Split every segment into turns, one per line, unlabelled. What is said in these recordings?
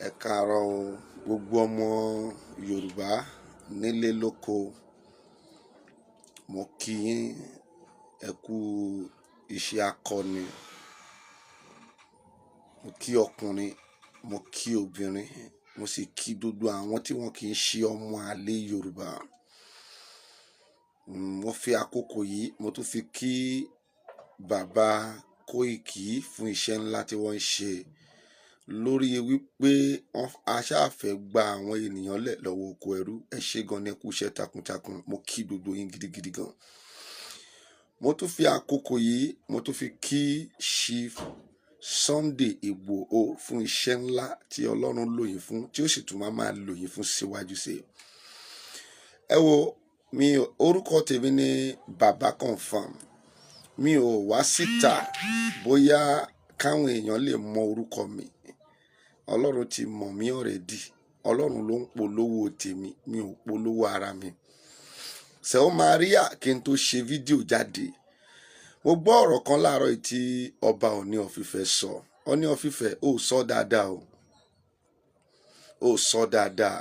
Ẹ káàárọ̀ o, gbogbo ọmọ Yorùbá nílé lóko. Mo kí yín, ẹ kú iṣẹ́ akọni. Mo kí ọkùnrin, mo kí obìnrin, mo sì kí gbogbo àwọn tí wọ́n kì í ṣe ọmọ àlè Yorùbá. Mo fi àkókò yìí, mo tún fi kí bàbá Kóìkì fún iṣẹ́ ńlá tí wọ́n ń ṣe lórí wípé wọ́n aṣáfẹ́ gba àwọn ènìyàn lẹ̀ lọ́wọ́ oko ẹrú. Ẹ ṣé gan ni, ẹ kú iṣẹ́ takuntakun. Mo kí gbogbo yín gidigidi gan. Mo tún fi àkókò yìí, mo tún fi kí Chief Sunday Igboho fún iṣẹ́ ńlá tí Ọlọ́run lò yín fún, tí ó sì tún máa lò yín fún síwájú sí i. Ẹ wo mi, orúkọ tèmi ní Baba Confirm. Mi ò wá síta bóyá káwọn èèyàn lè mọ orúkọ mi. Ọlọ́run ti mọ̀ mí already. Ọlọ́run ló ń polówó tèmi, mi ò polówó ara mi. Ṣé Maria kí n tó ṣe fídíò jáde, mo gbọ́ ọ̀rọ̀ kan láàárọ̀ yìí tí ọba Ọọ̀ni of Ifẹ̀ sọ. Ọọ̀ni of Ifẹ̀, ó sọ dáadáa o, ó sọ dáadáa.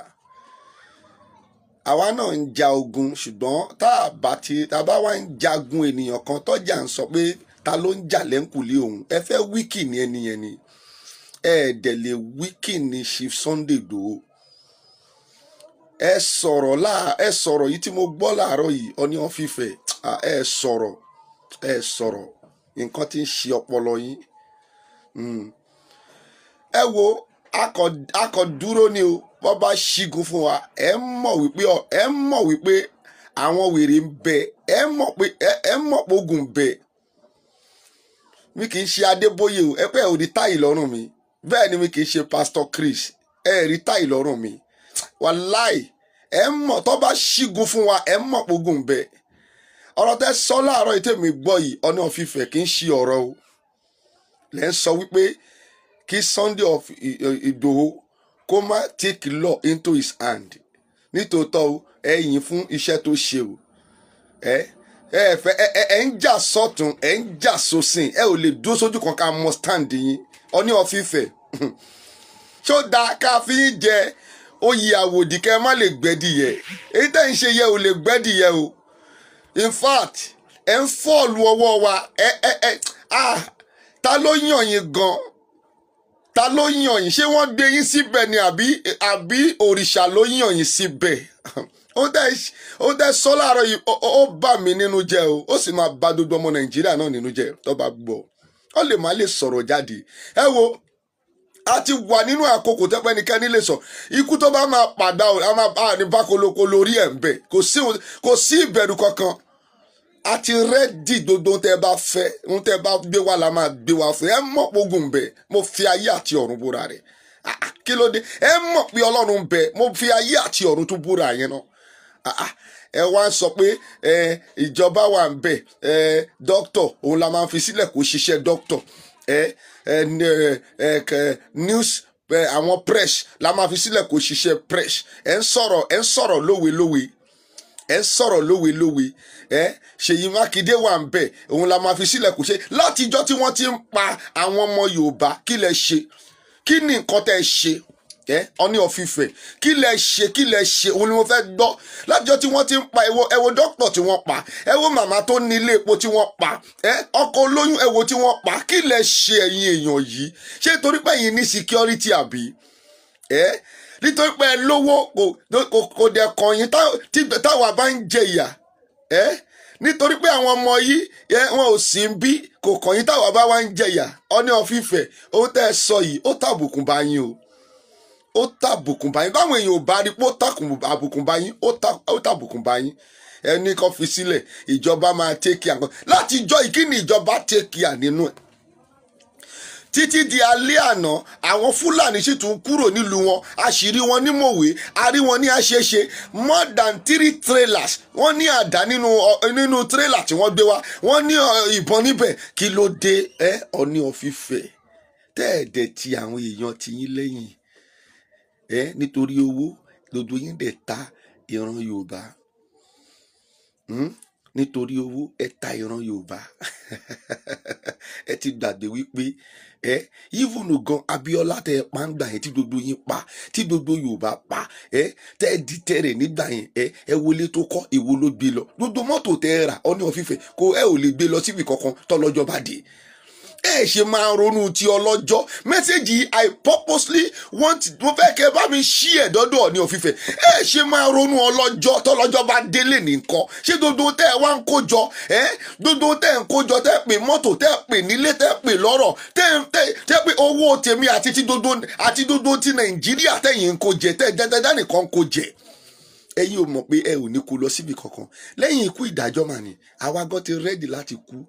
Àwa náà ń ja ogun, ṣùgbọ́n tá a bá ti tá a bá wá ń jagun, ènìyàn kan tọ́jà ń sọ pé ta ló ń jà lẹ́ńkùlé òun, ẹ fẹ́ weaken ní ẹni yẹn ni. Ẹ dẹ̀ lè weaken ní Chief Sunday Igboho. Ẹ sọ̀rọ̀ láà, ẹ sọ̀rọ̀ yìí tí mo gbọ́ láàárọ̀ yìí, Ọọ̀ni of Ifẹ̀, ẹ sọ̀rọ̀, ẹ sọ̀rọ̀. Nǹkan tí ń ṣe ọpọlọ yín. Ẹ wo, akọ dúró ni o. Wọ́n bá ṣígun fún wa, ẹ mọ̀ wípé àwọn wèrè ń bẹ. Ẹ mọ̀ pé ẹ mọ̀ pé ogun ń bẹ. Mi kì í ṣe Adébóyè o. Ẹ pé ò ní tie lọ́rùn mi. Bẹ́ẹ̀ ni mi kì í ṣe Pastor Chris. Ẹ rí tie lọ́rùn mi. Wàláì, ẹ mọ̀ tó bá ṣígun fún wa, ẹ mọ̀ pé ogun ń bẹ. Ọ̀rọ̀ tẹ́ sọ láàárọ̀ yìí tèmi gbọ́ yìí, Ọọ̀ni of Ifẹ̀, kì í ṣe ọ̀rọ̀ o. Lẹ́ ń sọ wípé kí Sunday of Igboho kó má take law into his hand. Nítòótọ́ o, ẹ yìn fún iṣẹ́ tó ṣe o. Ẹ ẹ fẹ́ ẹ ẹ ń jà sọ́tún, ẹ ń jà sósìn, ẹ ò lè dúró sójú kan ká mọ stand yín. Ọọ̀ni of Ifẹ̀, ṣó dáa ká fi yín jẹ oyè àwòdì kẹ́ ẹ má lè gbẹ́dìyẹ? Èyí tẹ́ ń ṣe yẹ ò lè gbẹ́dìyẹ o. In fact, ẹ ń fọ́ọ̀lù ọwọ́ wa. Ẹ ẹ ẹ ah, ta ló yàn yín gan? Ta ló yàn yín? Ṣé wọ́n gbé yín síbẹ̀ ni, àbí òrìṣà ló yàn yín síbẹ̀? Ó tẹ́ sọ láàárọ̀ yìí, ó bà mí nínú jẹ́ o. Ó sì máa bà gbogbo ọmọ Nàìjíríà náà nínú jẹ́ tó bá gbọ́. Ó lè má lè sọ̀rọ̀ jáde. Ẹ wo, a ti wà nínú àkókò tẹ́pẹ́ nìkẹ́ni lè sọ ikú tó bá máa pàdá o, a máa bá ní bákoloko lórí ẹ̀ ń bẹ̀. Kò sí ìbẹ̀rù kankan. A ti ready. Gbogbo ohun tẹ́ ẹ bá fẹ́, ohun tẹ́ ẹ bá gbé wá la máa gbé wá fún ẹ. Mọ̀ pé ogun ń bẹ. Mo fi ayé àti ọ̀run búra rẹ̀. Ah, ah, kí ló dé? Ẹ mọ̀ pé Ọlọ́run ń bẹ. Mo fi ayé àti ọ̀run tún búra yẹn náà. Ah, ah, ẹ wá ń sọ pé ẹ ìjọba wà ń bẹ. Ẹ dókítọ̀ òun la máa ń fi sílẹ̀ kó ṣiṣẹ́ dókítọ̀. Ẹ ẹ ẹ ẹ news ẹ, àwọn press la máa fi sílẹ̀ kó ṣiṣẹ́ press. Ẹ ń sọ̀rọ̀, ẹ ń sọ̀rọ̀ lówe lówe, ẹ ń sọ̀rọ̀ lówe lówe. Ẹ Ṣèyí Mákindé wà ń bẹ̀, òun la máa fi sílẹ̀ kó ṣe. Látijọ́ tí wọ́n ti ń pa àwọn ọmọ Yorùbá, kí lẹ ṣe? Kí ni nǹkan tẹ́ ẹ ṣe? Ẹ Ọọ̀ni of Ifẹ̀, kí lẹ ṣe? Kí lẹ ṣe? Òun ni mo fẹ́ gbọ́. Látijọ́ tí wọ́n ti ń pa, ẹ wo, ẹ wo dókítà tí wọ́n pa, ẹ wo màmá tó ní ilé epo tí wọ́n pa, ẹ ọkọ olóyún, ẹ wo tí wọ́n pa. Kí lẹ ṣe, ẹ̀yin èèyàn yìí? Ṣé torí pé ẹ̀yin ní security, àbí ẹ nítorí pé ẹ lówó, kò dẹ̀ kàn yín táwa bá ń jẹ ìyà? Ẹ nítorí pé àwọn ọmọ yìí, ẹ wọn ò sí ń bí, kò kàn yín táwa bá wá ń jẹ ìyà. Ọọ̀ni of Ifẹ̀, ohun tẹ́ ẹ sọ yìí, ó tàbùkùn bá yín o. Ó tàbùkùn bá yín. Báwọn èèyàn ò bá rí pé ó tàbùkùn bá yín, ó tàbùkùn bá yín. Ẹni kan fi sílẹ̀, ìjọba máa take care nǹkan. Láti jọ ìkíni, ìjọba take care nínú ẹ̀ títí di alẹ́ àná. Àwọn Fúlàní sì tún kúrò nílùú wọn. A sì rí wọn ní Mòwe, a rí wọn ní Àṣeṣe. More than three trailers. Wọ́n ní àdá nínú trailer tí wọ́n gbé wá. Wọ́n ní ìbọn níbẹ̀. Kí ló dé, ẹ Ọọ̀ni of Ifẹ̀, tẹ́ẹ̀dẹ̀ ti àwọn èèyàn ti yín lẹ́yìn ẹ? Nítorí owó, gbogbo yín dẹ̀ ta ìran Yorùbá. Nítorí owó, ẹ ta ìran Yorùbá. Ẹ ti gbàgbé wípé ẹ even gan Abíọ́lá tẹ ẹ pa ń gbà yẹn, tí gbogbo yín pa, tí gbogbo Yorùbá pa, ẹ tẹ ẹ di tẹrẹ nígbà yẹn, ẹ wọlé tó kọ́, èwo ló gbé lọ? Gbogbo mọ́tò tẹ ẹ rà, Ọọ̀ni of Ifẹ̀, kó ẹ ò lè gbé lọ síbi kankan tọ́lọ́jọ́ bá dé. Ẹ ṣe máa ronú ti ọlọ́jọ́. Message, I purposely want, mo fẹ́ kẹ́ bá mi ṣí ẹ̀ dọ́dọ̀ Ọọ̀ni of Ifẹ̀. Ẹ ṣe máa ronú ọlọ́jọ́, tọ́lọ́jọ́ bá délé nìkan. Ṣé gbogbo tẹ́ ẹ wá ń kó jọ, ẹ gbogbo tẹ́ ẹ ń kó jọ, tẹ́ ẹ pè mọ́tò, tẹ́ ẹ pè nílé, tẹ́ ẹ pè lọ́rọ̀, tẹ́ ẹ pè owó tèmi àti ti gbogbo àti gbogbo ti Nàìjíríà tẹ̀yìn ń kó jẹ, tẹ́ ẹ jẹ́ nìkan kó jẹ, ẹ̀yin ò mọ̀ pé ẹ ò ní kó lọ síbi kankan lẹ́yìn ikú? Ìdájọ́ mà ní. Àwa gan ti ready láti kú.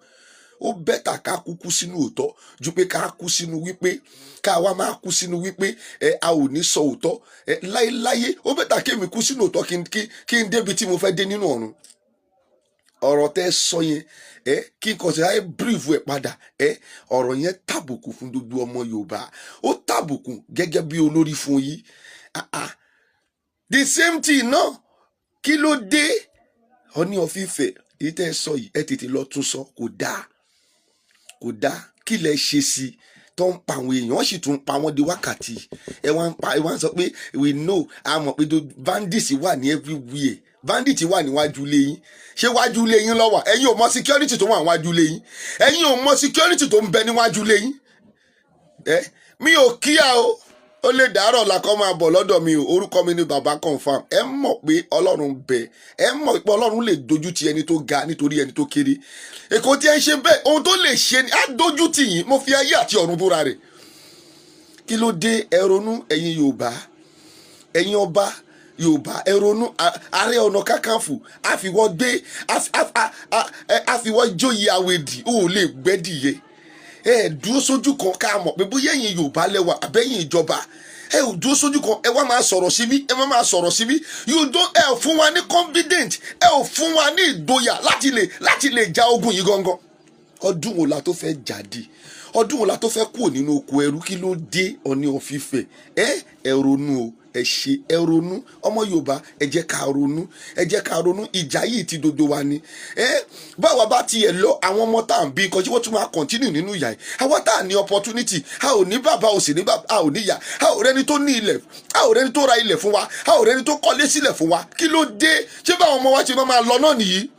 Ó better ká kúkú sínú òótọ́ ju pé ká kú sínú wípé ká wá máa kú sínú wípé ẹ a ò ní sọ òótọ́ ẹ láéláyé. Ó better kémi kú sínú òótọ́ kí n débi tí mo fẹ́ dé nínú ọ̀run. Ọ̀rọ̀ tẹ́ sọ yẹn, ẹ kí n kàn sí ayé brief ẹ padà. Ẹ ọ̀rọ̀ yẹn tàbùkù fún gbogbo ọmọ Yorùbá, ó tàbùkù gẹ́gẹ́ bí olórí fún yín. Ah ah, the same thing náà, kí ló dé? Ọọ̀ni of Ifẹ̀, èyí tẹ́ ẹ sọ yìí, ẹ tètè lọ tún sọ. Kò dáa, kò dáa. Kí lẹ ṣe sí tó ń pa àwọn èèyàn, wọ́n sì tún pa wọ́n di wákàtí? Ẹ wá ń pa, ẹ wá ń sọ pé we know, a mọ̀ pé bandits wà ní everywhere. Bandits wà níwájú ilé yín. Ṣé wájú ilé yín ló wà? Ẹ̀yin ò mọ security tó wà níwájú ilé yín? Ẹ̀yin ò mọ security tó ń bẹ níwájú ilé yín? Ẹ mi ò kíá o. Ó lè dàárọ̀ la kọ́ máa bọ̀ lọ́dọ̀ mi o. Orúkọ mi ni Baba Confam. Ẹ mọ̀ pé Ọlọ́run bẹ, ẹ mọ̀ pé Ọlọ́run lè dojú ti ẹni tó ga nítorí ẹni tó kéré. Èkó tí ẹ ń ṣe bẹ́ẹ̀, ohun tó lè ṣe ni á dojú tì yín. Mo fi ayé àti ọ̀run búra rẹ̀. Kí ló dé? Ẹ ronú, ẹ̀yin Yorùbá, ẹ̀yin ọba Yorùbá, ẹ ronú. Ààrẹ Ọ̀nà Kakanfò, àfiwọ́ gbé, àfiwọ́ jóyè àwèdì, ó lè gbẹ́dìyẹ. Ẹ dúró sójú kan ká mọ̀ pé bóyá ẹ̀yin Yorùbá lẹ́wà àbẹ́yìn ìjọba. Ẹ ò dúró sójú kan. Ẹ wá máa sọ̀rọ̀ síbí, ẹ má máa sọ̀rọ̀ síbí. You don't, ẹ ò fún wa ní confident, ẹ ò fún wa ní ìgboyà láti lè ja ogun yìí gangan. Ọdún wo la tó fẹ́ jáde? Ọdún wo la tó fẹ́ kúrò nínú oko ẹrú? Kí ló dé, Ọọ̀ni of Ifẹ̀? Ẹ ronú o. Ẹ ṣe, ẹ ronú. Ọmọ Yorùbá, ẹ jẹ́ ká ronú, ẹ jẹ́ ká ronú. Ìjà yìí ti dodo wa ni. Ẹ báwa bá tiẹ̀ lọ, àwọn ọmọ tá à ń bí nǹkan tí wọ́n tún máa continue nínú ìyà yìí. Àwa tá à ní opportunity, a ò ní bàbá, ò sì ní bàbá, a ò ní ìyá, a ò rẹni tó ní ilẹ̀, a ò rẹni tó ra ilẹ̀ fún wa, a ò rẹni tó kọ́lé sílẹ̀ fún wa. Kí ló dé? Ṣé báwọn ọmọ wa ṣe máa lọ náà nìyí?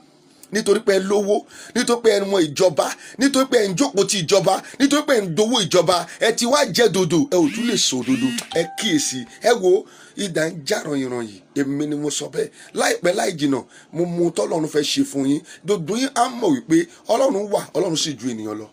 Nítorí pé ẹ lówó, nítorí pé ẹ mọ ìjọba, nítorí pé ẹ ń jókòó ti ìjọba, nítorí pé ẹ ń dowó ìjọba, ẹ ti wá jẹ dodo, ẹ ò tún lè sọ òdodo. Ẹ kíyèsí, ẹ wo ìdá ń já rànyìnrànyìn. Èmi ni mo sọ bẹ́ẹ̀. Láìpẹ́ láì jìnà, mo mú tọ́lọ́run fẹ́ ṣe fún yín. Gbogbo yín á mọ̀ wípé Ọlọ́run wà, Ọlọ́run sì ju ènìyàn lọ.